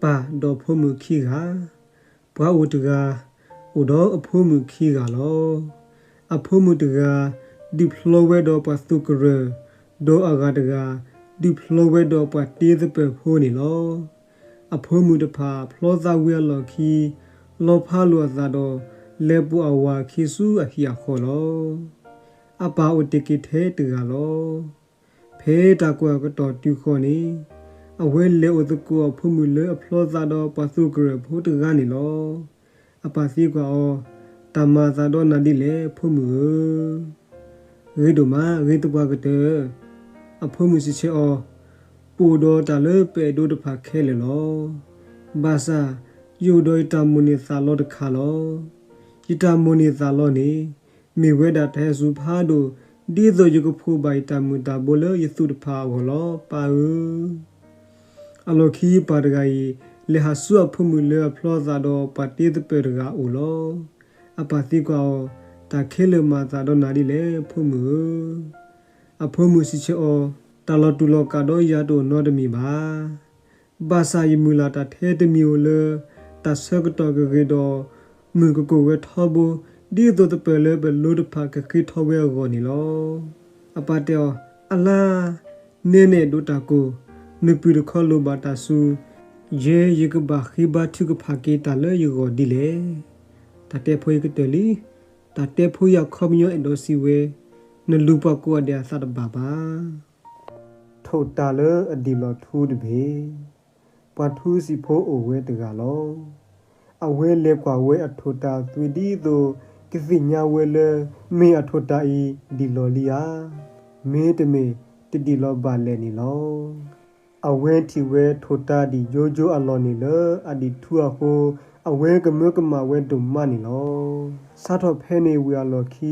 ပၢ်ဒီးဖိမုၣ်ခံဂၤ, ပှၤအိၣ်တဂၤ အိၣ်ဒီးအဖိမုၣ်ခံဂၤလီၤ. အဖိမုၣ်တဂၤ ဒုးဖျီဝဲဒီးပှၤသုးကရၢၢ်, ဒီးအဂၤတဂၤ ဒုးဖျီဝဲဒီးပှၤတ့သပၢၤဖိန့ၣ်လီၤ. အဖိမုၣ်တဖၣ်ဖျီသးဝံၤအလီၢ်ခံ လီၤဖးလိာ်အသးဒီး လဲၤပိာ်အဝၤခံဆူအဟံၣ်အဃီလီၤ. အပၢ်အိၣ်တ့ၢ်က့ၤထဲတဂၤလီၤ. ဖဲတၢ်ကွၢ်အကတီၢ်တုၤဃီန့ၣ် အဝဲလဲၤအိၣ်သကိးအဖိမုၣ်လၢအဖျီသးဒီးပှၤသုးကရၢၢ်ဖိတဂၤန့ၣ်လီၤ. အပၢ်သံကွၢ်အီၤ, တၢ်မၤအသးဒီးနၤဒ်လဲၣ် ဖိမုၣ်ဧၢ. ဂ့ၤဒိၣ်မး ဂ့ၤသပှၢ်ကတၢၢ်, အဖိမုၣ်စံးဆၢအီၤ, ပအိၣ်ဒီးတၢ်လၢပအဲၣ်ဒိးတဖၣ်ခဲလၢာ်လီၤ. ဘၣ်ဆၣ် ယအိၣ်ဒီးယတၢ်မိၣ်န့ၢ်သးလီတခါလီၤ. ယတၢ်မိၣ်န့ၢ်သးလီန့ၣ် မ့ၢ်ဝဲဒၣ်တၢ်ဟဲစူၤဖးဒိၣ် ဒ်သိးယကဖှိၣ်ဘၣ်ယတၢ်မုၢ်တၢ်ဘိလၢယသူၣ်တဖၣ်အဂီၢ်လီၤ ပၢ်ဧၢ. အလီၢ်ခံပၢ်တဂၤအံၤ လဲၤဟးဆူအဖိမုၣ်လၢအဖျီသးဒီးပှၤတ့သပၢၤတဂၤအအိၣ်လီၤ. အပၢ်သံကွၢ်အီၤ, တၢ်ခဲလၢာ်မၤအသးဒီးနၤဒ်လဲၣ် ဖိမုၣ်ဧၢ. အဖိမုၣ်စံးဆၢအီၤ, တၢ်လီၤတူာ်လီၤကာ်ဒီးယၤတအိၣ်နီတမံၤဘၣ်. ဘၣ်ဆၣ်ယမုၢ်လၢ်တၢ်ထဲတမံၤဧိၤလၢ တၢ်ဆၢကတီၢ်ကဂ့ၤဒီး မုၢ်ကကိၣ်ဝဲထီဘိ ဒ်သိးသပၢၤလၢပလိတဖၣ်ကဃ့ထီဝဲအဂီၢ်န့ၣ်လီၤ. အပၢ်တဲအီၤ, အလါ, နဲနဲဒိးတၢ်ကိၢ်, နပုၢ်တခီလိၣ်ဘၣ်တၢ်စူၤ, ယဲယကဘၣ်ဃ့ဘါထုကဖၣ်က့ၤတၢ်လၢယဂီၢ်ဒ်လဲၣ်. တၢ်တဲဖိအံၤကတၢၢ်လံ. တၢ်တဲဖိအံၤအခီပညီအဲၣ်ဒိးစံးဝဲ, နလူၤပှၤကိးဂၤဒဲးအသးတဘၣ်ဘၣ်. ထိၣ်တၢ်လၢအဒံၣ်လီၤထူတဘ့ၣ်. ပှၤထူစံာ်ဖိအိၣ်ဝဲတဂၤလီၤ. အဝဲလဲၤကွၢ်ဝဲအထိၣ်တၢ်အသွံၣ်ဒ်သိး ကသ့ၣ်ညါဝဲလၢ မ့ၢ်အထိၣ်တၢ်အံၤဒံၣ်လီၤလံဧါ, မ့တမ့ၢ်တဒံၣ်လီၤဘၣ်လဲၣ်န့ၣ်လီၤ. အဝဲထံၣ်ဝဲထိၣ်တၢ်ဒံၣ်ယိယိအလီၢ်န့ၣ်လၢအဒံၣ်ထူအဃိ အဝဲကမၢကမၣ်ဝဲဒိၣ်မးန့ၣ်လီၤ. စးထီၣ်ဖဲန့ၣ်ဝံၤအလီၢ်ခံ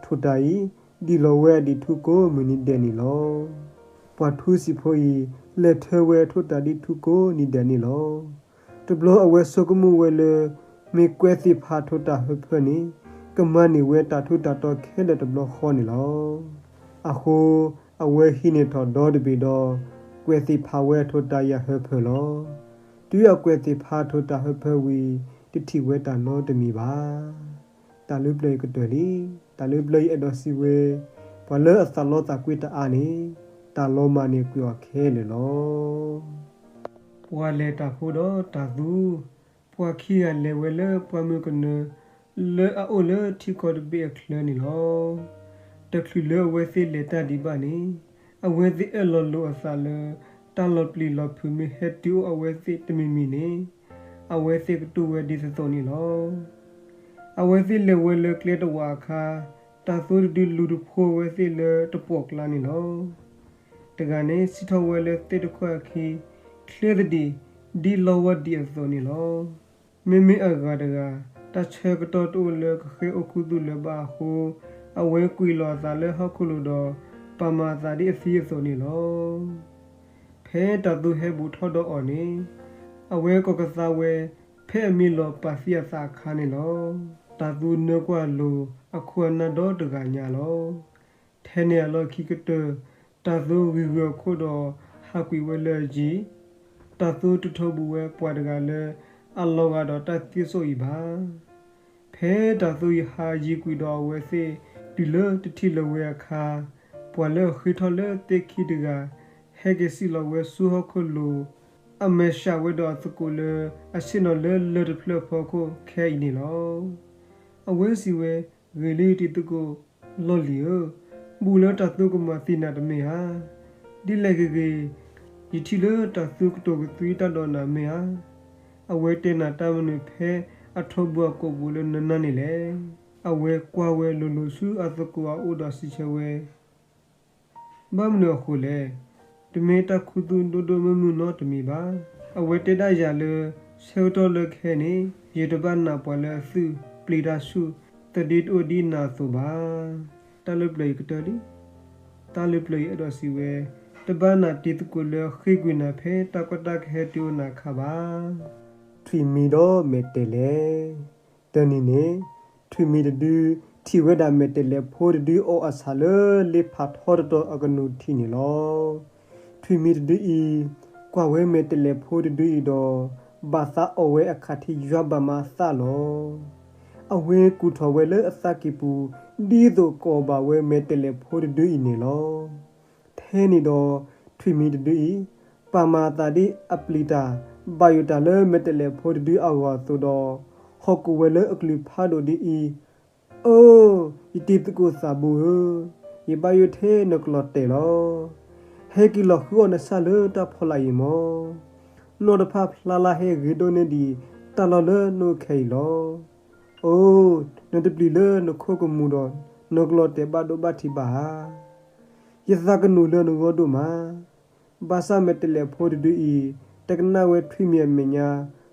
ထိၣ်တၢ်အံၤ ဒံၣ်လီၤဝဲအဒံၣ်ထူကိးမုၢ်နံၤဒဲးန့ၣ်လီၤ. ပှၤထူစံာ်ဖိအံၤ လဲၤထၢဝဲထိၣ်တၢ်ဒံၣ်ထူကိးနံၤဒဲးန့ၣ်လီၤ. တဘျီအဝဲဆိကမိၣ်ဝဲလၢ မ့ၢ်ကွဲးသ့ၣ်ဖးထိၣ်တၢ်ဟၢဖၢန့ၣ် ကမၤန့ၢ်ဝဲတၢ်ထူးတၢ်တီၤခဲလၢာ်တဘျီဃီန့ၣ်လီၤ. အဃိ အဝဲဟံးန့ၢ်ထီၣ်ဒီတဘ့ၣ်ဒီး ကွဲးသ့ၣ်ဖးဝဲထိၣ်တၢ်အံၤအဟၢဖၢလီၤ. တုၤအကွဲးသ့ၣ်ဖးထိၣ်တၢ်ဟၢဖၢဝံၤ တထံၣ်ဝဲတၢ်နီတမံၤဘၣ်. တၢ်လၢပျၢၤအံၤကတၢၢ်လံ. တၢ်လၢပျၢၤအံၤအဲၣ်ဒိးစံးဝဲ, ပှၤလၢအသးလီသးကွံတအါန့ၣ် တၢ်လီၤမၢ်န့ၣ်ကွံာ်အီၤခဲလၢာ်လီၤ. ပှၤလဲၤတၢ်ဖိဒီးတၢ်သူ, ပှၤခံဂၤလဲၤဝဲလၢပှၢ်မုၢ်ကနၢ လၢအအိၣ်လၢထံကီၢ်တဘ့ၣ်အချၢန့ၣ်လီၤ. တချုးလၢအဝဲသ့ၣ်လဲၤတၢ်ဒံးဘၣ်န့ၣ် အဝဲသ့ၣ်အၢၣ်လီၤလိာ်အသးလၢ တၢ်လီၤပျံၤလီၤဖုးမ့ၢ်ဟဲတုၤအိၣ်အဝဲသ့ၣ်တမံၤမံၤန့ၣ် အဝဲသ့ၣ်ကတိၢ်ဝဲဒ်သိးသိးန့ၣ်လီၤ. အဝဲသ့ၣ်လဲၤဝဲလၢကျဲတဝာ်အခါ တၢ်သိတဒုလူၤတဖိအဝဲသ့ၣ်လၢတပှီၢ်ကျါန့ၣ်လီၤ. တဂၤန့ၣ် စံၣ်ထီၣ်ဝဲလၢသ့ၣ်တခိၣ်အခံ ချ့သဒံး ဒ်လီဝါဒံးအသိးန့ၣ်လီၤ. မ့မ့ၢ်အဂၤတဂၤ တၢ်ဆၢကတီၢ်တအိၣ်လၢကဃ့အိၣ်ခူသူၣ်လၢၤဘၣ်အဃိ အဝဲကွံာ်လီၤအသးလၢဟီၣ်ခိၣ်လိၤဒီး ပာ်မၤအသးဒ်အသံအသိးန့ၣ်လီၤ. ဖဲတၢ်သိဟဲဘူးထီၣ်ဒီးအီၤန့ၣ် အဝဲကီၢ်ကသါဝဲ ဖဲအမ့ၢ်လီၤပာ်သံအသးအခါန့ၣ်လီၤ. တၢ်သိနၢကွၢ်လိာ်အခိၣ်အနၢ်ဒီတဂၤညါလီၤ. ထဲန့ၣ်အလီၢ်ခံကတၢၢ် တၢ်သိဂံၢ်ဂုာ်အခိၣ်ဒီးဟးကွံာ်ဝဲလၢအယံၤ, တၢ်သိတထိးဘူးဝဲပှၤတဂၤလၢအလီၤဂာ်ဒီးတၢ်သံစိၣ်အံၤဘၣ်. ဖဲတၢ်သိအံၤဟးယံၤကွံာ်ဒီးအဝဲသ့ၣ်တုၤလၢတထံၣ်လၢၤဝဲအခါ, ပှၤလၢအဃ့ထီၣ်လၢသ့ၣ်ခံတဂၤ ဟဲက့ၤစံၣ်လီၤဝဲဆူဟီၣ်ခိၣ်လိၤ, အမဲာ်ဆှးဝဲဒီးအသကိးလၢအဆ့ၣ်နီၤလၢလၢၢ်တဖျၢၣ်အဖီခိၣ်ခဲအံၤန့ၣ်လီၤ. အဝဲစံးဝဲ, ဂ့ၤလံတံၤသကိးလီၢ်လံၤဧၢ, ဘူးလၢတၢ်သိကမၤသံနၤတမ့ၢ်ဧါ. ဒ်လဲၣ်ဂ့ၤဂ့ၤ, ယထံၣ်လၢတၢ်သိကတိၤကသွံတၢ်ဒီးနၤမ့ၢ်ဧါ. အဝဲတဲနၤတၢ်မနုၤဖဲအထိးဘူးအကိာ်ပူၤလၢနနါန့ၣ်လဲၣ်. အဝဲကွၢ်ဝဲလိၤလိၤဆူအသကိးအအိၣ်ဒီးစံးဆၢဝဲ ဘၣ်မနုၤအဃိလဲၣ်. တမ့ၢ်တၢ်ခူသူၣ်ဒိၣ်ဒိၣ်မုၢ်မုၢ်နီတမံၤဘၣ်. အဝဲတဲဒၣ်ယၤလၢ ဆၢကတီၢ်လၢခဲအံၤန့ၣ် ယတဘၣ်နာ်ပှၤလၢအသုးပျံၤတၢ်ဆူၣ် သဒ့တအိၣ်ဒ်နၤအသိးဘၣ်. တၢ်လၢပျၢၤအံၤကတၢၢ်လံ. တၢ်လၢပျၢၤအံၤအဲၣ်ဒိးစံးဝဲ, တဘၣ်နာ်တံၤသကိးလၢအဃ့ကွံာ်နၤဖဲတၢ်ကီတၢ်ခဲဟဲတုၤအိၣ်နၤအခါဘၣ်. ထွံၣ်မံၤဒီးမဲာ်တဲးလဲး. တနံၤန့ၣ် ထွံၣ်မံၤတဒု ထံၣ်ဝဲဒၣ်မဲာ်တဲးလဲးဖိတဒုအီၣ်အဆၣ်လၢလ့ဖးထီတတီၤအကနူၤထံးန့ၣ်လီၤ. ထွံၣ်မံၤတဒုအံၤ ကွၢ်ဝဲမဲာ်တဲးလဲးဖိတဒုအံၤဒီး ဘၣ်သးအီၣ်ဝဲအခးထံးယွၤဘၣ်မးအသးလီၤ. အဝဲကူၣ်ထီၣ်ဝဲလၢအသးကံၢ်ပူၤ ဒ်သိးကအီၣ်ဘၣ်ဝဲမဲာ်တဲးလဲးဖိတဒုအံၤန့ၣ်လီၤ. ထဲန့ၣ်ဒီး ထွံၣ်မံၤတဒုအံၤ ပာ်မၤအသးဒ်အပျံၤတၢ် ဘၣ်ယိၣ်တၢ်လၢမဲာ်တဲးလဲးဖိတဒုအဂီၢ်အသိးဒီး ဟီၣ်ကိၣ်ဝဲလၢအကလုၢ်ဖးဒိၣ်ဒ်အံၤ, အိ, ယတံၤသကိးသးဘိဧၢ, ယဘၣ်ယိၣ်ထဲနကလီၤတဲာ်လီၤ. ဟဲက့ၤလီၤဃုအီၣ်နဆၣ်လၢတၢ်ဖီလာ်အံၤမီၢ်. နီၢ်တဖၣ်ဖျါလၢဟဲဂ့ၤဒိၣ်န့ၢ်ဒံး တၢ်လီၢ်လၢနအိၣ်ခဲအံၤလီၤ. အိ, နတပျံၤလၢနခိၣ်ကမူၤဒီး နကလီၤတဲာ်ဘၣ်ဒိဘၣ်ထံးဘၣ်ဧါ. ယသးကနူၤလၢနဂီၢ်ဒိၣ်မး. ဘၣ်ဆၣ်မဲာ်တဲးလဲးဖိတဒုအံၤ တကနၣ်ဝဲထွံၣ်မံၤအမဲာ်ညါ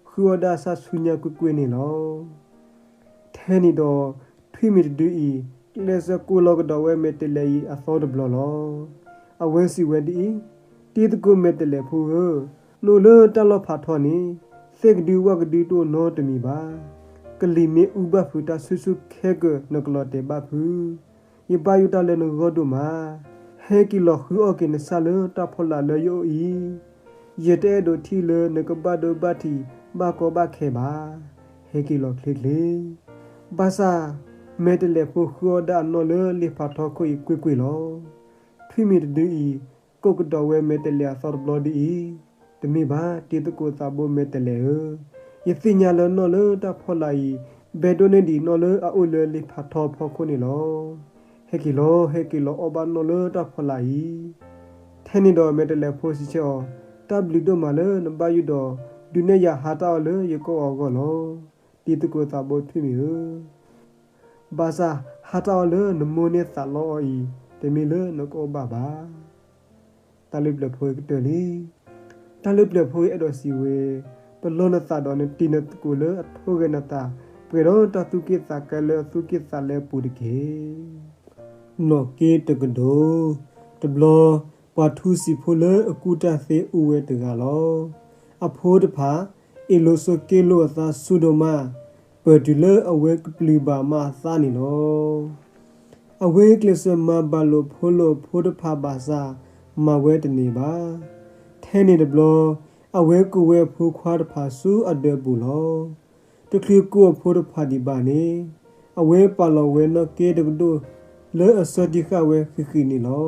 ဃုအီၣ်ဒၣ်ဆၣ်ဆူညါကွ့ၢ်ကွ့ၢ်န့ၣ်လီၤ. ထဲန့ၣ်ဒီး ထွံၣ်မံၤတဒုအံၤ ကျဲးစၢးကိၢ်လီၤကဒီးဝဲမဲာ်တဲးလဲးအံၤအသီတဘျီလီၤ. အဝဲစံးဝဲဒ်အံၤ, တံၤသကိးမဲာ်တဲးလဲးဖိဧၢ, နအိၣ်လၢတၢ်လီၢ်ဖးထီန့ၣ် သ့ၣ်ကဒုဝၣ်ကဒုတအိၣ်နီတမံၤဘၣ်. ကလံၤမ့ၢ်အူဘၣ်ဖုးတၢ်ဆူၣ်ဆူၣ်ခဲကၢၢ် နကလီၤတဲာ်ဘၣ်ဖုး. ယဘၣ်ယိၣ်တၢ်လၢနဂီၢ်ဒိၣ်မး. ဟဲက့ၤလီၤဃုအီၣ်က့ၤနဆၣ်လၢတၢ်ဖီလာ်လၢယအိၣ်အံၤ. ယတအဲၣ်ဒိးထံၣ်လၢနကဘၣ်ဒိဘၣ်ထံးဘၣ်ကီဘၣ်ခဲဘၣ်. ဟဲက့ၤလီၤချ့ချ့. ဘၣ်ဆၣ် မဲာ်တဲးလဲးဖိဃုအီၣ်ဒၣ်အနီၣ်လၢလံာ်ဖးထီခိၣ်အံၤကွ့ၢ်ကွ့ၢ်လီၤ. ထွံၣ်မံၤတဒုအံၤ ကိးကဒီးဝဲမဲာ်တဲးလဲးအသီတဘျီဒ်အံၤ, တမ့ၢ်ဘၣ် တံၤသကိးသးဘိမဲာ်တဲးလဲးဧၢ, ယသ့ၣ်ညါလၢနီၣ်လၢတၢ်ဖီလာ်အံၤ ဘဲဒိၣ်န့ၢ်ဒံးနီၣ်လၢအအိၣ်လၢလံာ်ဖးထီဖီခိၣ်န့ၣ်လီၤ. ဟဲက့ၤလီၤ ဟဲက့ၤလီၤအီၣ်ဘၣ်နီၣ်လၢတၢ်ဖီလာ်အံၤ. ထဲန့ၣ်ဒီးမဲာ်တဲးလဲးဖိစံးဆၢအီၤ, တၢ်ဘျုးဒိၣ်မးလၢနဘၣ်ယိၣ်ဒီး ဒုးနဲၣ်ယၤဟါတၢ်အီၣ်လၢယကအီၣ်အဂီၢ်လီၤ. တံၤသကိးသးဘိထွံၣ်မံၤဧၢ, ဘၣ်ဆၣ်ဟါတၢ်အီၣ်လၢနမိၢ်န့ၢ်သးလီအီၤအံၤ တမ့ၢ်လၢနကအီၣ်ဘၣ်ဘၣ်. တၢ်လုၢ်ပျၢၤဖိအံၤကတၢၢ်လံ. တၢ်လုၢ်ပျၢၤဖိအံၤအဲၣ်ဒိးစံးဝဲ, ပလီၢ်နသးဒီးနတံၤနသကိးလၢအထိၣ်ဂဲၤနသး, ပှဲၤဒီးတၢ်သူၣ်က့ၣ်သးကါလၢအသူၣ်က့ၣ်သးလဲအပူၤတက့ၢ်. နီၣ်က့တကဒိၣ်, တဘျီ ပှၤထူစံာ်ဖိလၢအကူၣ်တၢ်သ့အိၣ်ဝဲတဂၤလီၤ. အဖိတဖၣ် အ့ၣ်လိာ်ဆိးက့လိာ်အသးဆူၣ်ဒိၣ်မး, ပၢၢ်တုၤလၢအဝဲကပျုၢ်ဘၣ်မးအသးန့ၣ်လီၤ. အဝဲကျဲးစၢးမၤဘၣ်လိာ်ဖိလိာ်အဖိတဖၣ်ဘၣ်ဆၣ် မၤဝဲတန့ၢ်ဘၣ်. ထဲန့ၣ်တဘျီ အဝဲကိးဝဲအဖိခွါတဖၣ်ဆူအဒၢးပူၤလီၤ. တချုးကိးအဖိတဖၣ်ဒံးဘၣ်န့ၣ် အဝဲပာ်လီၤဝဲနီၣ်က့တကဒိၣ်လၢအဆၢတံၢ်ဃာ်ဝဲဃံးဃံးန့ၣ်လီၤ.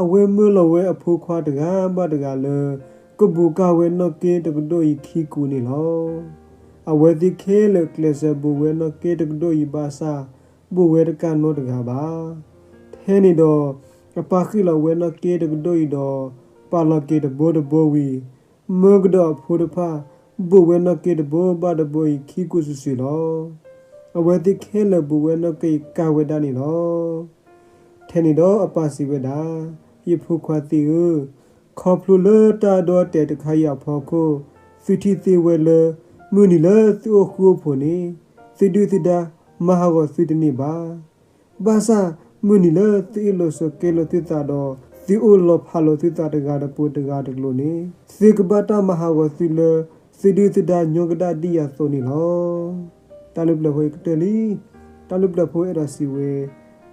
အဝဲမၢလီၤဝဲအဖိခွါတဂၤဘၣ်တဂၤလၢ ကဘူးကၤဝဲနီၣ်က့တကဒိၣ်အံၤခံကူာ်န့ၣ်လီၤ. အဝဲသ့ၣ်ခဲလၢာ်ကျဲးစၢးဘူးဝဲနီၣ်က့တကဒိၣ်အံၤဘၣ်ဆၣ် ဘူးဝဲတကးနီတဂၤဘၣ်. ထဲန့ၣ်ဒီး အပၢ်ဃ့ၣ်လီၤဝဲနီၣ်က့တကဒိၣ်အံၤဒီး ပာ်လီၤက့ၤတဘိတဘိဝံၤ မၢကဒီးအဖိတဖၣ် ဘူးဝဲနီၣ်က့တဘိဘၣ်တဘိအံၤခံကူာ်စုာ်စုာ်လီၤ. အဝဲသ့ၣ်ခဲလၢာ်ဘူးဝဲနီၣ်က့အံၤကၤဝဲဒၣ်န့ၣ်လီၤ. ထဲန့ၣ်ဒီးအပၢ်စံးဝဲဒၣ်, ယဖိခွါသ့ၣ်ဧၢ, ခီဖျိလၢတၢ်အဒိအတဲာ်တခါအံၤအဖီခိၣ်, သုထံၣ်သ့ဝဲလၢ မုၢ်နံၤလၢသုအိၣ်ဃူအိၣ်ဖိးန့ၣ် သုဒုၣ်သုဒါမၤဟးဂီၤသုတန့ၢ်ဘၣ်. ဘၣ်ဆၣ်မုၢ်နံၤလၢသုအ့ၣ်လိာ်ဆိးက့လိာ်သုသးဒီး သုအိၣ်လီၤဖးလိာ်သုသးတဂၤတပူၤတဂၤတကျိၤန့ၣ် သုကဘၣ်တၢ်မၤဟးဂီၤသုလၢ သုဒုၣ်သုဒါညီကဒၣ်ဒ်ယၤသိးန့ၣ်လီၤ. တၢ်လုၢ်ပျၢၤဖိအံၤကတၢၢ်လံ. တၢ်လုၢ်ပျၢၤဖိအဲၣ်ဒိးစံးဝဲ,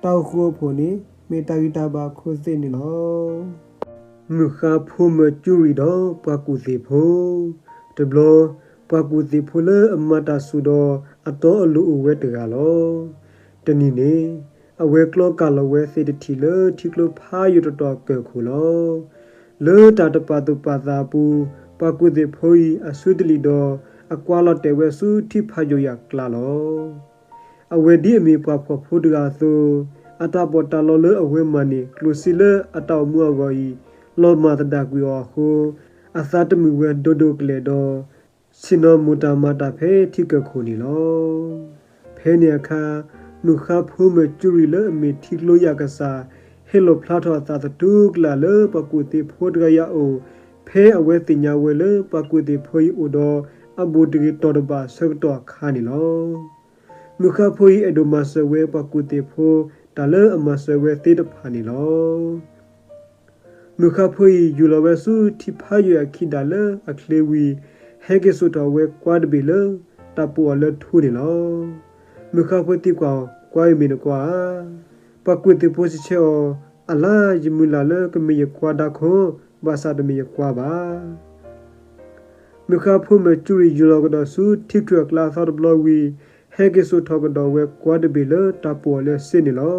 တၢ်အိၣ်ဃူအိၣ်ဖိးန့ၣ် မ့ၢ်တၢ်ဂံၢ်တၢ်ဘါအခိၣ်သ့ၣ်န့ၣ်လီၤ. မုၢ်ဃါဖိမၢကၠူရံၤဒီးပှၤကူၣ်သ့ၣ်ဖိ. တဘျီ ပှၤကူၣ်သ့ၣ်ဖိလၢအမၤတၢ်ဆူၣ်ဒီးအတီအလိၤအိၣ်ဝဲတဂၤလီၤ. တနံၤန့ၣ် အဝဲကျီကၢ်လီၤဝဲသ့ၣ်တထံၣ်လၢထံကျိဖးယိာ်တတီၤကၢၢ်ခိၣ်လီၤ. လၢတၢ်တပာ်သူၣ်ပာ်သးအပူၤ ပှၤကူၣ်သ့ၣ်ဖိအံၤအစုတလံာ်ဒီး အကွါလီၤတဲာ်ဝဲဆူထံဖးယိာ်ယၣ်ကျါလီၤ. အဝဲဒ်အမ့ၢ်ပှၤဖှီၣ်ဖိတဂၤအသိး အတၢ်ပီးတၢ်လီလၢအဝဲမၤန့ၢ်ကျိၣ်စ့လၢအတၢ်အိၣ်မူအဂီၢ်အံၤ လီၤမၢ်သဒၣ်ကွံာ်အီၤအဃိ အသးတမုာ်ဝဲဒိၣ်ဒိၣ်ကလဲာ်ဒီး ဆ့ၣ်နီၤမိၢ်တၢ်မၤတၢ်ဖဲထံကၢၢ်ခိၣ်န့ၣ်လီၤ. ဖဲန့ၣ်အခါ မုၢ်ဃါဖိမၢကၠူရံၤလၢအမ့ၢ်ထံကျိယၣ်ကစၢ် ဟဲလီၤဖျါထီၣ်အသးသတူၢ်ကလာ်လၢပှၤကူၣ်သ့ၣ်ဖိတဂၤအံၤအအိၣ် ဖဲအဝဲသ့ၣ်ညါဝဲလၢပှၤကူၣ်သ့ၣ်ဖိအံၤအိၣ်ဒီးအဘူးတဂ့ၤတီၤတဘၣ်ဆၢကတီၢ်အခါန့ၣ်လီၤ. မုၢ်ဃါဖိအံၤအဲၣ်ဒိးမၤစၢၤဝဲပှၤကူၣ်သ့ၣ်ဖိ တၢ်လၢအမၤစၢၤဝဲသ့ၣ်တဖၣ်န့ၣ်လီၤ. မုၢ်ဃါဖိအံၤယူၤလီၤဝဲဆူထံဖးယိာ်အခံဒၣ်လၢအချ့ဝံၤ ဟဲက့ၤစိာ်ထီၣ်ဝဲကွါတဘ့ၣ်လၢတၢ်ပိာ်အီၤလၢထူန့ၣ်လီၤ. မုၢ်ဃါဖိသံကွၢ်အီၤ, ကွါအံၤမ့ၢ်နကွါဧါ. ပှၤကူၣ်သ့ၣ်ဖိစံးဆၢအီၤ, အလါ ယမုၢ်လၢ်လၢကမ့ၢ်ယကွါဒါခိၣ် ဘၣ်ဆၣ်တမ့ၢ်ယကွါဘၣ်. မုၢ်ဃါဖိမၢ်ကူရံၣ်ယူၢ်လီၤကဒီးဆူထံချုးအကျါအသီတဘျီဝံၤ, ဟဲက့ၤစိာ်ထီၣ်ကဒီးဝဲကွါတဘ့ၣ်လၢတၢ်ပိာ်အီၤလၢအစ့န့ၣ်လီၤ.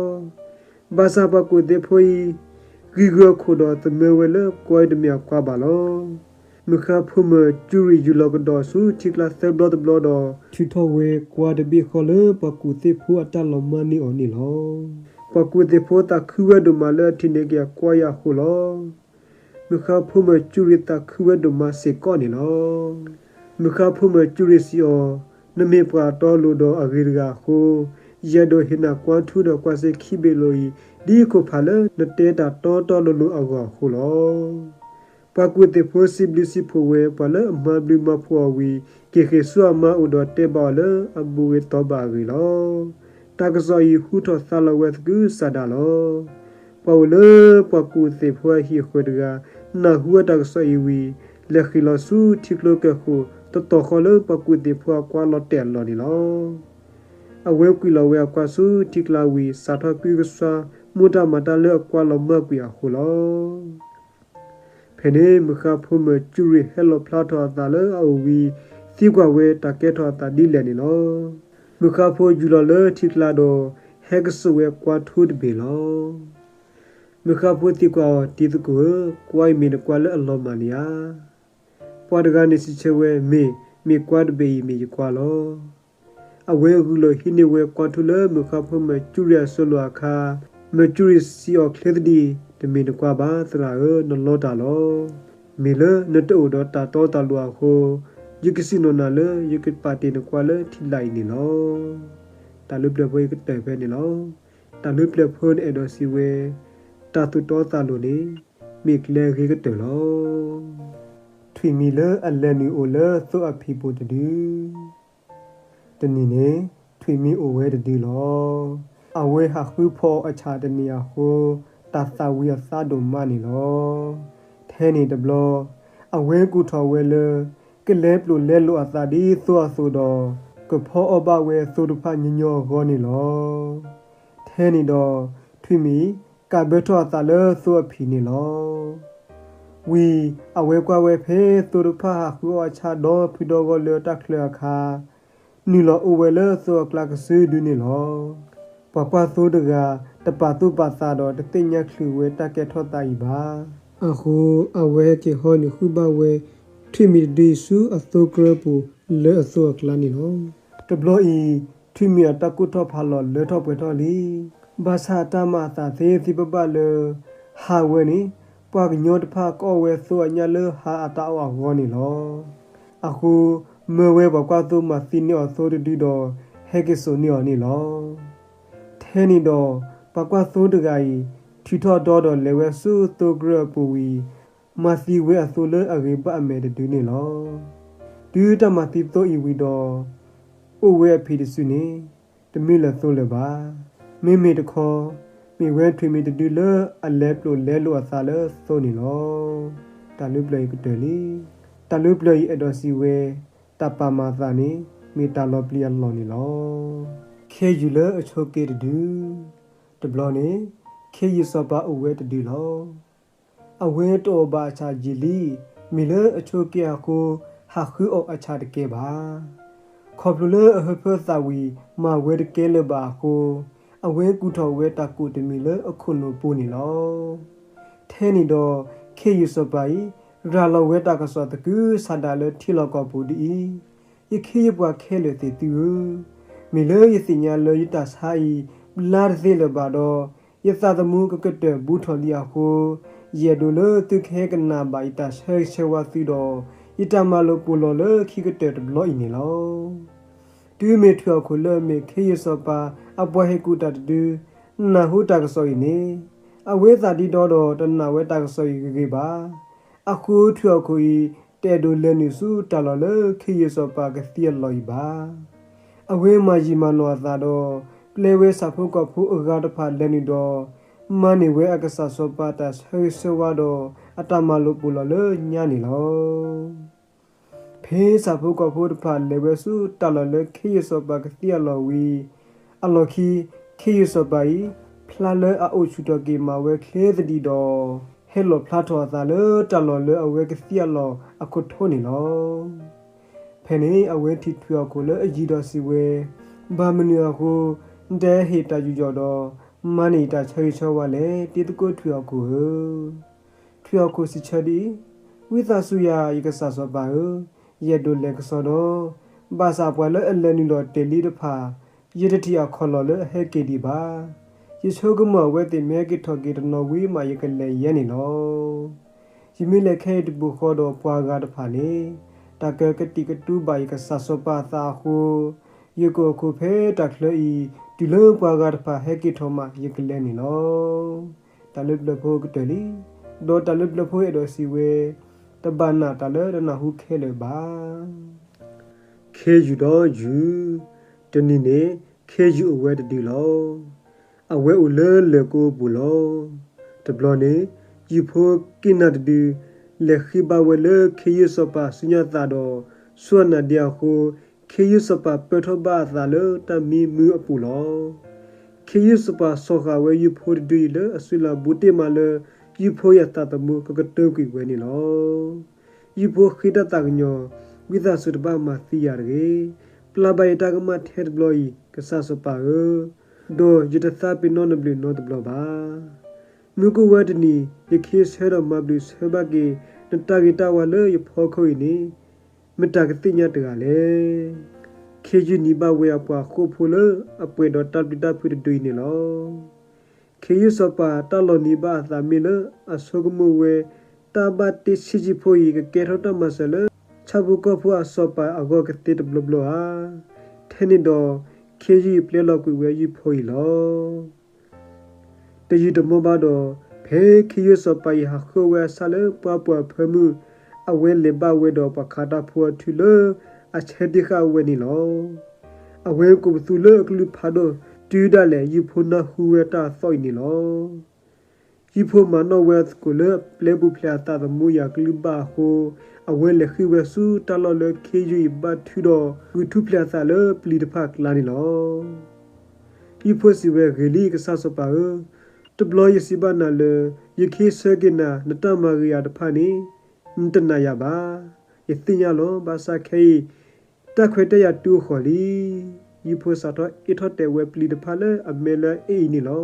ဘၣ်ဆၣ်ပှၤကူၣ်သ့ၣ်ဖိအံၤ ဂံၢ်ဂုာ်အခိၣ်ဒီးသမၢဝဲလၢကွါအံၤတမ့ၢ်အကွါဘၣ်လီၤ. မုၢ်ဃါဖိမၢ်ကူရံၣ်ယူၢ်လီၤကဒီးဆူထံကျါသၢဘျီတဘျီဒီး ထုးထီၣ်ဝဲကွါတဘ့ၣ်ဃီလၢပှၤကူၣ်သ့ၣ်ဖိအတၢ်လီၤမၢ်န့ၢ်အီၤန့ၣ်လီၤ. ပှၤကူၣ်သ့ၣ်ဖိသးခုဝဲဒိၣ်မးလၢအထံၣ်န့ၢ်က့ၤအကွါအံၤအဃိလီၤ. မုၢ်ဃါဖိမၢ်ကူရံၣ်သးခုဝဲဒိၣ်မးစ့ၢ်ကီးန့ၣ်လီၤ. မုၢ်ဃါဖိမၢ်ကူရံၣ်စံးအီၤ, နမ့ၢ်ပှၤတီလိၤဒီးအဂ့ၤတဂၤအဃိ, ယအဲၣ်ဒိးဟ့ၣ်နၤကွါထူဒီးကွါစ့ခံဘ့ၣ်လိာ်အံၤ, ဒ်အခိၣ်ဖးလၢနတဲတၢ်တီတီလိၤလိၤအဂီၢ်အဃိလီၤ. ပှၤကူၣ်သ့ၣ်ဖိစံးဘျုးစံးဖှိၣ်ဝဲ ပှၤလၢအမၤဘျုးမၤဖှိၣ်အီၤဝံၤ, က့ၤဃ့ၢ်ဆူအမါအိၣ်ဒီးတဲဘၣ်အီၤလၢအဘူးဂ့ၤတီဘၣ်အဂ့ၢ်လီၤ. တၢ်ကစီၣ်အံၤဟူထီၣ်သါလီၤဝဲသကုၤဆးဒးလီၤ. ပှၤအိၣ်လၢပှၤကူၣ်သ့ၣ်ဖိအဟံၣ်အဃၢၤတဂၤ နၢ်ဟူဝဲတၢ်ကစီၣ်အံၤဝံၤ, လဲၤဃ့ၢ်လီၤဆူထံကျိကၢၢ်ဃိၣ် တတီၤဃီလၢပှၤကူၣ်သ့ၣ်ဖိအကွါလီၤတဲာ်အလီၢ်န့ၣ်လီၤ. အဝဲကွံာ်လီၤဝဲအကွါဆူထံကျါဝံၤ စးထီၣ်ကွံကစွါ မိၢ်တၢ်မၤတၢ်လၢအကွါလီၤမၢ်ကွံာ်အဃိလီၤ. ဖဲန့ၣ် မုၢ်ဃါဖိမၢ်ကူရံၣ်ဟဲလီၤဖျါထီၣ်အသးလၢအအိၣ်ဝံၤ သံကွၢ်ဝဲတၢ်ကဲထီၣ်အသးဒ်လဲၣ်န့ၣ်လီၤ. မုၢ်ဃါဖိယူၢ်လီၤလၢထံကျါဒီး ဟဲက့ၤစိာ်ဝဲကွါထူတဘ့ၣ်လီၤ. မုၢ်ဃါဖိသံကွၢ်အီၤ, တံၤသကိးဧၢ, ကွါအံၤမ့ၢ်နကွါလၢအလီၤမၢ်န့ၣ်ဧါ. ပှၤတဂၤန့ၣ်စံးဆၢဝဲ, မ့ၢ်, မ့ၢ်ကွါတဘ့ၣ်အံၤမ့ၢ်ယကွါလီၤ. အဝဲဂုာ်လီၤဟံးန့ၢ်ဝဲကွါထူလၢမုၢ်ဃါဖိမၢ်ကူရံၣ်အစိလိၤအခါ, မၢ်ကူရံၣ်စံးအီၤချ့သဒံး, တမ့ၢ်နကွါဘၣ်သရၣ်ဧၢ, နလီတၢ်လီၤ. မ့ၢ်လၢနတအိၣ်ဒီးတၢ်တီတၢ်လိၤအဃိ, ယကစံၣ်နီၣ်နၤလၢယကပာ်တ့ၢ်နကွါလၢထံလာ်အံၤန့ၣ်လီၤ. တၢ်လၢပျၢၤဖိအံၤကတၢၢ်ဖဲန့ၣ်လီၤ. တၢ်လၢပျၢၤဖိန့ၣ်အဲၣ်ဒိးစံးဝဲ, တၢ်သူၣ်တီသးလိၤန့ၣ် မ့ၢ်ကျဲအဂ့ၤကတၢၢ်လီၤ. ထွံၣ်မံၤလၢအလဲၤနုာ်အိၣ်လၢသိအဖံးပူၤတဒု တနံၤန့ၣ် ထွံၣ်မံၤအိၣ်ဝဲတဒုလီၤ. အဝဲဟးဃုဖီအီၣ်အဆၣ်တနံၤအဃိ, တၢ်သၣ်ဝံၤအသးဒိၣ်မးန့ၣ်လီၤ. ထဲန့ၣ်တဘျီ, အဝဲကူၣ်ထီၣ်ဝဲလၢ ကလဲၤပျိာ်လဲၤလိာ်အသးဒ်သိအသိးဒီး, ကဖီအီၣ်ဘၣ်ဝဲသိတဖၣ်ညီညီအဂီၢ်န့ၣ်လီၤ. ထဲန့ၣ်ဒီး, ထွံၣ်မံၤ ကးဘၢထီၣ်အသးလၢသိအဖံးန့ၣ်လီၤ. ဝံၤအဝဲကွၢ်ဝဲဖဲသိတဖၣ်ဟးဃုအီၣ်အဆၣ်ဒီဖုဒီဂီၢ်လၢတၢ်ချၢအခါ, နုာ်လီၤအိၣ်ဝဲလၢသိအကျါကစုဒုန့ၣ်လီၤ. ပှၤကွၢ်သိတဂၤ တပာ်သူၣ်ပာ်သးဒီးတသ့ၣ်ညါချုးဝဲတၢ်ကဲထီၣ်သးအံၤဘၣ်. အဃိအဝဲဟဲက့ၤဟီနုာ်ဃုာ်ဘၣ်ဝဲ ထွံၣ်မံၤတဒုအံၤဆူအသိကြၢးပူၤ လၢအသိအကျါန့ၣ်လီၤ. တဘျီအံၤ, ထွံၣ်မံၤအတၢ်ကိၢ်ထီၣ်ဖးလီၤလၢထီၣ်ပှဲၤထီၣ်လံ. ဘၣ်ဆၣ်အတၢ်မၤအသးသ့သ့ဘၣ်ဘၣ်လၢ ဟးဝဲန့ၣ် ပှၤကညီတဖၣ်ကအီၣ်ဝဲသိအညၣ်လၢဟါအတၢ်အီၣ်အဂီၢ်န့ၣ်လီၤ. အဃိ, မၢဝဲပှၤကွၢ်သိမၤသံန့ၢ်အီၤသိတဒုဒီး ဟဲက့ၤစိာ်န့ၢ်အီၤန့ၣ်လီၤ. ထဲန့ၣ်ဒီး, ပှၤကွၢ်သိတဂၤအံၤ ထုးထီၣ်ဒီဒီးလဲၤဝဲဆူသိကြၢးအပူၤဝံၤ, မၤသံဝဲအသိလၢအဂ့ၤဘၣ်အမဲာ်တဒုန့ၣ်လီၤ. တုၤတၢ်မၤသံသိအံၤဝံၤဒီး, အိၣ်ဝဲအဖံးတစုန့ၣ်, တမ့ၢ်လၢသိလၢၤဘၣ်. မ့မ့ၢ်တခီ, မ့ၢ်ဝဲထွံၣ်မံၤတဒုလၢအလဲၤပျိာ်လဲၤလိာ်အသးလၢသိန့ၣ်လီၤ. တၢ်လၢပျၢၤအံၤကတၢၢ်လံ. တၢ်လၢပျၢၤအံၤအဲၣ်ဒိးစံးဝဲ, တၢ်ပာ်မၤအသးန့ၣ် မ့ၢ်တၢ်လီၤပျံၤအလီၢ်န့ၣ်လီၤ. ခ့ယုၢ်လၢအဆိးက့တဒု တဘျီန့ၣ်, ခ့ယုၢ်စီၤပၤအိၣ်ဝဲတဒုလီၤ. အဝဲတအီၣ်ဘၣ်အဆၣ်ယံာ်လံ, မ့ၢ်လၢအဆိးက့အဃိ ဟးဃုအီၣ်အဆၣ်တကဲဘၣ်. ခီဖျိလၢအဟၢဖၢသးဝံၤမၤဝဲတကဲလၢၤဘၣ်အဃိ, အဝဲကူၣ်ထီၣ်ဝဲတၢ်ကူၣ်တမံၤလၢအခိၣ်နူာ်ပူၤန့ၣ်လီၤ. ထဲန့ၣ်ဒီး, ခ့ယုၢ်စီၤပၤအံၤ ရၤလီၤဝဲတၢ်ကစီၣ်သကုၤဆးဒးလၢထံလီၢ်ကီၢ်ပူၤဒ်အံၤ, ယခ့ယပှၤခဲလၢာ်သ့ၣ်သုဧၢ, မ့ၢ်လၢယသ့ၣ်ညါလၢယတၢ်ဆါအံၤ ဘျါတသ့လၢၤဘၣ်ဒီး, ယသးသမူကကတၢၢ်ဘူးထီၣ်လံအဃိ, ယအဲၣ်ဒိးလၢသုကဟဲကနၣ်ဘၣ်ယတၢ်ဆၢဂ့ၤဆၢဝါသုဒီး ယတၢ်မၤလိာ်ပိာ်လီၤလၢခံကတၢၢ်တဘျီအံၤန့ၣ်လီၤ. တုၤမ့ၢ်ထွံၣ်ဟီၣ်ခိၣ်လၢအမ့ၢ်ခ့ယုၢ်စီၤပၤအပှၤဟ့ၣ်ကူၣ်တၢ်တဒု နၢ်ဟူတၢ်ကစီၣ်အံၤန့ၣ်, အဝဲသးဒံဒီဒီးတနာ်ဝဲတၢ်ကစီၣ်အံၤဂ့ၤဂ့ၤဘၣ်. အဃိထွံၣ်ဟီၣ်ခိၣ်အံၤ တအဲၣ်ဒိးလဲၤနုာ်ဆူတၢ်လီၢ်လၢခ့ယုၢ်စီၤပၤကသံအလီၢ်အံၤဘၣ်. အဝဲမၤယံာ်မၤနီၢ်အသးဒီး ပျဲဝဲဆၣ်ဖိကီၢ်ဖိအဂၤတဖၣ်လဲၤနုာ်ဒီး မၤန့ၢ်ဝဲအကစၢ်စီၤပၤတၢ်ဆၢဂ့ၤဆၢဝါဒီး အတၢ်မၤလိာ်ပိာ်လီၤလၢညါန့ၣ်လီၤ. ဖဲဆၣ်ဖိကီၢ်ဖိတဖၣ်လဲၤဝဲဆူတၢ်လီၢ်လၢခ့ယုၢ်စီၤပၤကသံအလီၢ်ဝံၤ, အလီၢ်ခံ ခ့ယုၢ်စီၤပၤအံၤ ဖျါလၢအအိၣ်ဆူၣ်ထီၣ်က့ၤမးဝဲချ့သဒံးဒီး ဟဲလီၣ်ဖျါထီၣ်အသးလၢတၢ်လီၢ်လၢအဝဲကသံအလီၢ်အခိၣ်ထိန့ၣ်လီၤ. ဖဲန့ၣ် အဝဲထံၣ်ထွံၣ်ဟီၣ်ခိၣ်လၢအယံၤဒီးစံးဝဲ, ဘၣ်မနုၤအဃိ နတဟ့ၣ်တၢ်ယူးယီၣ်ဒီး မၤန့ၢ်ယတၢ်ဆၢဂ့ၤဆၢဝါလဲၣ်, တံၤသကိးထွံၣ်ဟီၣ်ခိၣ်ဧၢ. ထွံၣ်ဟီၣ်ခိၣ်စံးဆၢဒ်အံၤ, ဝံသးစူၤယၤ ယကစၢ်စီၤပၤဧၢ, ယအဲၣ်ဒိးလဲၤကစီဒီ, ဘၣ်ဆၣ်ပှၤလၢအလဲၤနုာ်လီၤတဲာ်လံတဖၣ် ယတထံၣ်အခီၣ်လီၢ်လၢအဟဲက့ၤဒံးဘၣ်. ယဆိကမိၣ်အဝဲသ့ၣ်မ့ၢ်ဟဲက့ၤထီၣ်က့ၤတနီၤဝံၤမး ယကလဲၤယဲန့ၣ်လီၤ. ယမ့ၢ်လဲၤခဲအံၤတပူၤဃီဒီးပှၤဂၤတဖၣ်န့ၣ် တၢ်ကကတံာ်ကတူာ်ဘၣ်ယကစၢ်စီၤပၤအသးအဃိ, ယကအိၣ်ခိးဖဲတၢ်ချၢအံၤ တုၤလၢပှၤဂၤတဖၣ်ဟဲက့ၤထီၣ်မး ယကလဲၤန့ၣ်လီၤ. တၢ်လၢပျၢၤဖိကတၢၢ်လံ, ဒီးတၢ်လၢပျၢၤဖိအဲၣ်ဒိးစံးဝဲ, တဘၣ်နာ်တၢ်လၢနနၢ်ဟူခဲလၢာ်ဘၣ်. ခ့ယုၢ်ဒီးယုၢ်, တနံၤန့ၣ် ခ့ယုၢ်အိၣ်ဝဲတဒုလီၤ. အဝဲအိၣ်လၢလၢၢ်ကိပူၤလီၤ. တဘျီန့ၣ် ယုၢ်ဖိက့နၢ်တဒု လဲၤဃ့ဘါဝဲလၢခ့ယုၢ်စီၤပၤဆူညါသးဒီး ဆူအနၢ်ဒ့အဃိ, ခ့ယုၢ်စီၤပၤပၢထီၣ်ဘၣ်အသးလၢတၢ်မံမုာ်အပူၤလီၤ. ခ့ယုၢ်စီၤပၤဆီၣ်ဃာ်ဝဲယုၢ်ဖိတဒုအံၤလၢအစုလၢ်ဘူးတ့ၢ်မးလၢ ယုၢ်ဖိအံၤအသးသမူကကတၢၢ်ကွံာ်ဝဲန့ၣ်လီၤ. ယုၢ်ဖိဃ့တၢ်သးကညီၤ, ဝံသးစူၤတဘၣ်မၤသံယၤတဂ့ၤ. ပျၢ်ဘၣ်ယတၢ်ကမၣ်ထဲတဘျီအံၤ ကစၢ်စီၤပၤဧၢ, ဒီးယတသးပ့ၤနီၣ်နဘျုးနီတဘျီဘၣ်. မုၢ်ကအိၣ်ဝဲတနံၤ ယခ့ဆၢဒီးမၤဘျုးဆၢဘၣ်က့ၤ နတၢ်ဂ့ၤတၢ်ဝါလၢယဖီခိၣ်အံၤန့ၣ် မတၤကသ့ၣ်ညါတဂၤလဲၣ်. ခ့ယုၢ်နံၤဘၣ်ဝဲအပှၤဃိာ်ဖိလၢအပှဲၤဒီးတၢ်ပျံၤတၢ်ဖုးတဒုအံၤန့ၣ်လီၤ. ခ့ယုၢ်စီၤပၤတၢ်လီၤနံၤဘၣ်အသးမ့ၢ်လၢအဆိကမိၣ်ဝဲ တၢ်ဘၣ်တ့ဆံးဆံးဖိအံၤ ကကဲထီၣ်တၢ်မၤစၢၤလၢ ဆၣ်ဖိကီၢ်ဖိအစီၤပၤအဂီၢ်ကသ့တဘျီဘျီဧါ. ထဲန့ၣ်ဒီး ခ့ယုၢ်အံၤပျဲလီၤကွံာ်ဝဲယုၢ်ဖိအံၤလီၤ. တယံာ်တမီၢ်ဘၣ်ဒီး ဖဲခ့ယုၢ်စီၤပၤအံၤဟးဃုအီၣ်ဝဲအဆၣ်လၢပှၢ်ပူၤအဖၢမုၢ်, အဝဲလဲၤဘၣ်ဝဲဒီးပှၤခးတၢ်ဖိအထူလၢအဆၢတ့ၢ်ဃာ်ဝဲန့ၣ်လီၤ. အဝဲကိးပသူလၢအကလုၢ်ဖးဒိၣ် တုၤဒၣ်လဲာ်ယုၢ်ဖိနၢ်ဟူဝဲတၢ်အသီၣ်အံၤန့ၣ်လီၤ. ယုၢ်ဖိမၤနီၣ်ဝဲအသကိးလၢအပျဲပူၤဖျဲးအသးသမူအံၤအကလုၢ်ဘၣ်အဃိ, အဝဲလဲၤဃ့ၢ်ဝဲဆူတၢ်လီၢ်လၢခ့ယုၢ်အံၤဘၣ်ထုဒီး ဂုာ်ထူၣ်ဖျဲးအသးလၢပျံၤတဖၣ်အကျါန့ၣ်လီၤ. ယုၢ်ဖိစံးဝဲ, ဂ့ၤလံ ကစၢ်စီၤပၤဧၢ, တဘျီယစံးဘၣ်နၤလၢ ယခ့ဆၢက့ၤနၤ နတၢ်မၤဂ့ၤယၤတဖၣ်န့ၣ် နတနာ်ယၤဘၣ်. ယသ့ၣ်ညါလီၤ. ဘၣ်ဆၣ်ခဲအံၤ တၢ်ခွဲးတၢ်ယာ်တုၤအိၣ်ဃီၤလံ. ယုၢ်ဖိစးထီၣ်အ့ၣ်ထီၣ်တဲာ်ဝဲပျံၤတဖၣ်လၢအမဲာ်လၢအအ့ၣ်အံၤန့ၣ်လီၤ.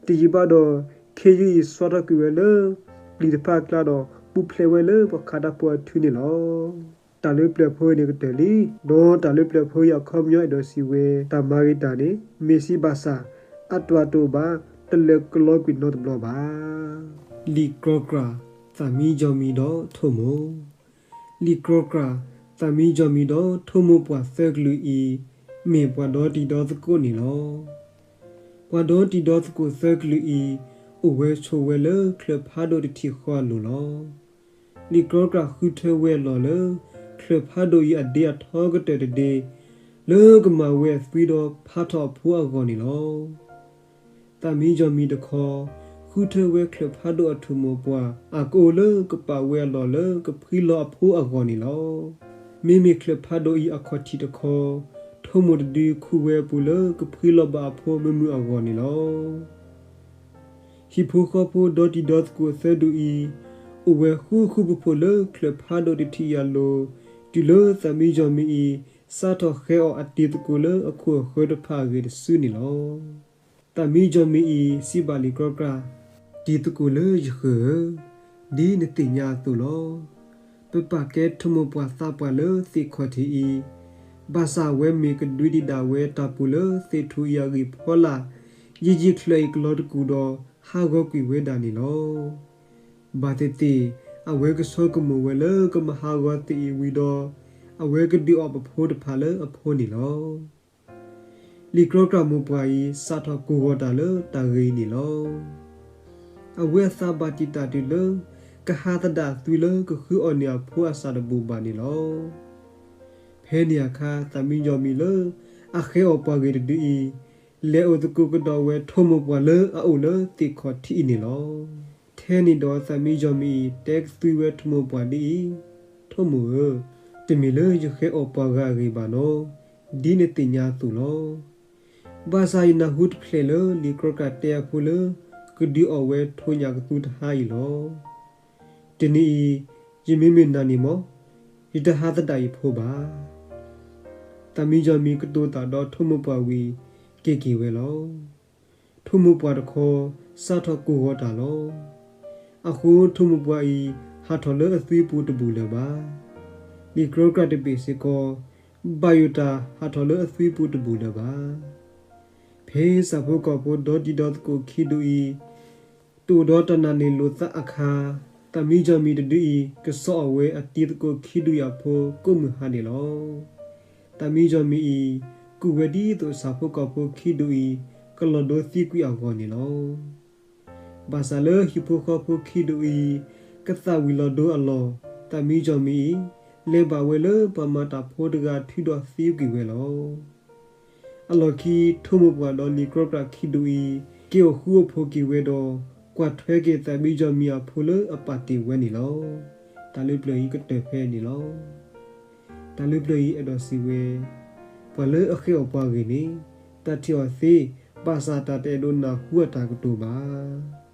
တယံာ်ဘၣ်ဒီး ခ့ယုၢ်အံၤစွါထီၣ်ကွံာ်ဝဲလၢပျံၤတဖၣ်အကျါဒီး ပူၤဖျဲးဝဲလၢပှၤခးတၢ်ဖိအထူန့ၣ်လီၤ. တၢ်လၢပျၢၤဖိအံၤန့ၣ်ကတၢၢ်လံ. ဒီးတၢ်လၢပျၢၤဖိအံၤအခီပညီအဲၣ်ဒိးစံးဝဲ တၢ်မၤဂ့ၤတၢ်န့ၣ် မ့ၢ်စံးဘၣ်ဆၣ် အတၢ်တိာ်ဘၣ် တလၢာ်ကလီကွံာ်နီတဘျီဘၣ်. လံာ်ကြီကြၣ်, သၣ်မံယီၢ်မံၤဒီးထိၣ်မိၢ်. လံာ်ကြီကြၣ်, သၣ်မံယီၢ်မံၤဒီးထိၣ်မိၢ်ပှၢ်သၢကလုာ်အံၤ မ့ၢ်ပှၤဒီတံၤဒီသကိးန့ၣ်လီၤ. ပှၤဒီတံၤဒီသကိးသၢကလုာ်အံၤ အိၣ်ဝဲဆိးဝဲလၢချၢၣ်ဖးဒိၣ်တထံၣ်ဃီအလိၤလီၤ. လံာ်ကြီကြၣ်ဃုထၢဝဲအလီၢ်လၢ ချၢၣ်ဖးဒိၣ်အံၤအဒ့အထီကတၢၢ်တဒ့ လၢကမၤဝဲအသွံဒီးဖးထီၣ်အဖိအဂီၢ်န့ၣ်လီၤ. သၣ်မံယီၢ်မံၤတခီ ဃုထၢဝဲချၢၣ်ဖးဒိၣ်အထိၣ်မိၢ်ပှၢ် အကအိၣ်လၢကပာ်ဝဲအလီၢ်လၢကဖှံလီၤအဖိအဂီၢ်န့ၣ်လီၤ. မ့မ့ၢ်ချၢၣ်ဖးဒိၣ်အံၤအခီၣ်ထံးတခီ ထိၣ်မိၢ်တဒုခူၣ်ဝဲအပူၤလၢကဖှံလီၤဘၣ်အဖိမုာ်မုာ်အဂီၢ်န့ၣ်လီၤ. ဟံၣ်ဖိဃီဖိဒီတံၤဒီသကိးသၢဒူၣ်အံၤ အိၣ်ဝဲဃူဃူဖိးဖိးလၢချၢၣ်ဖးဒိၣ်တထံၣ်အံၤအလိၤ တုၤလၢသၣ်မံယီၢ်မံၤအံၤ စးထီၣ်ဃဲၤအီၣ်အတံၤသကိးလၢအခိၣ်အဃၢၤတဖၣ်အဂ့ၢ်တစုန့ၣ်လီၤ. သၣ်မံယီၢ်မံၤအံၤ စံးဘၣ်လံာ်ကြီကြၣ်, တံၤသကိးလၢယဃၢၤဧၢ, ဒ်နသ့ၣ်ညါအသိးလီၤ. ပပာ်ကဲထိၣ်မိၢ်ပှၢ်သးပှၢ်လၢသ့ၣ်ခီၣ်ထံးအံၤ, ဘၣ်ဆၣ်အဝဲမ့ၢ်ကဒွံဒံးဒၣ်ဝဲတၢ်ပူၤလၢသ့ၣ်ထူၣ်အံၤအဂံၢ်ဖီလာ်, ယံာ်ယံာ်ချၢးအံၤကလီၤတကူၣ်ဒီး ဟးဂီၤကွံာ်ဝဲဒၣ်န့ၣ်လီၤ. ဘၣ်သ့ၣ်သ့ၣ် အဝဲကဆိကမိၣ်ဝဲလၢကမၤဟးဂီၤသ့ၣ်အံၤဝံၤဒီး အဝဲကဒုးအီၣ်ပဖိတဖၣ်လၢအဖိန့ၣ်လီၤ. လံာ်ကြီကြၣ်မိၢ်ပှၢ်အံၤ စးထီၣ်ကိၢ်ဂီၤတၢ်လၢတၢ်ဂ့ၢ်အံၤန့ၣ်လီၤ. အဝဲအသးဘၣ်တံာ်တာ်တုၤလၢ ကဟးသဒၣ်သွံလၢကဃုအီၣ်န့ၢ်အဖိအစၢ်တဘူၣ်ဘၣ်န့ၣ်လီၤ. ဖဲန့ၣ်အခါ သၣ်မံယီၢ်မံၤလၢအဃဲၤအီၣ်ပှၤဂ့ၢ်တဒုအံၤ လဲၤအိၣ်သကိးကဒီးဝဲထိၣ်မိၢ်ပှၢ်လၢအအိၣ်လၢသ့ၣ်ခီၣ်ထံးအံၤန့ၣ်လီၤ. ထဲန့ၣ်ဒီးသၣ်မံယီၢ်မံၤအံၤ တဲကသွံဝဲထိၣ်မိၢ်ပှၢ်ဒ်အံၤ, ထိၣ်မိၢ်ဧၢ, တမ့ၢ်လၢယဃဲၤအီၣ်ပှၤဂၤအဂ့ၢ်ဘၣ်နီၣ်, ဒ်နသ့ၣ်ညါအသိးလီၤ. ဘၣ်ဆၣ်ယနၢ်ဟူတဖျဲၣ်လၢလံာ်ကြီကြၣ်တဲအဖိလၢ ကဒုးအီၣ်ဝဲထိၣ်ညၣ်ကသူတဟါအံၤလီၤ. တနံၤအံၤ ယမ့မ့ၢ်နၤန့ၣ်မ့ၢ် ယတဟးသဒၣ်ယဖိဘၣ်. သးမံယီၤမံၤကတိၤတၢ်ဒီးထိၣ်မိၢ်ပှၢ်ဝံၤ က့ၤက့ၤဝဲလီၤ. ထိၣ်မိၢ်ပှၢ်တခီ စးထီၣ်ကိၢ်ဂီၤတၢ်လီၤ. အဃိထိၣ်မိၢ်ပှၢ်အံၤ ဟးထီၣ်လၢအသွံပူၤတဘူၣ်လၢၤဘၣ်. လံာ်ကြီကြၢ်တဘ့ၣ်စ့ၢ်ကီး ဘၣ်ယိၣ်တၢ်ဟးထီၣ်လၢအသွံပူၤတဘူၣ်လၢၤဘၣ်. ဖဲဆၣ်ဖိကီၢ်ဖိဒီတံၤဒီသကိးခံဒူၣ်အံၤ တအိၣ်ဒီးတၢ်နာ်န့ၢ်လိာ်သးအခါ, သးမံယီၤမံၤတဒုအံၤ ကစီၣ်အီၣ်ဝဲအတံၤသကိးခံဒူၣ်အံၤအဖိကိးမုၢ်ဟါန့ၣ်လီၤ. သးမံယီၤမံၤအံၤ ကူၣ်ဝဲဒ်သိးဆၣ်ဖိကီၢ်ဖိခံဒူၣ်အံၤ ကလီၤဒိသံကွံာ်အဂီၢ်န့ၣ်လီၤ. ဘၣ်ဆၣ်လၢဟံၣ်ဖိဃီဖိခံဒူၣ်အံၤ ကသၣ်ဝံၤလီၤဒိအလီၢ်, သးမံယီၤမံၤအံၤ လဲၤဘၣ်ဝဲလၢပှၤမၤတၢ်ဖိတဂၤထုဒီးသံကွံာ်ဝဲလီၤ. အလီၢ်ခံ ထိၣ်မိၢ်ပှၢ်ဒီးလံာ်ကြီကြၢ်ခံဒူၣ်အံၤ က့ၤအိၣ်ဃူအိၣ်ဖိးက့ၤဝဲဒီး ကွၢ်ထွဲက့ၤသးမံယီၤမံၤအဖိလၢအပာ်တ့ၢ်ဝဲန့ၣ်လီၤ. တၢ်လၢပျၢၤအံၤကတၢၢ်ဖဲန့ၣ်လီၤ. တၢ်လၢပျၢၤအံၤအဲၣ်ဒိးစံးဝဲ, ပှၤလၢအဃဲၤအီၣ်ပှၤဂ့ၢ်န့ၣ် တၢ်ထံၣ်အီၤသ့ ဘၣ်ဆၣ်တၢ်တအဲၣ်ဒိးနၢ်ဟူအတၢ်ကတိၤဘၣ်.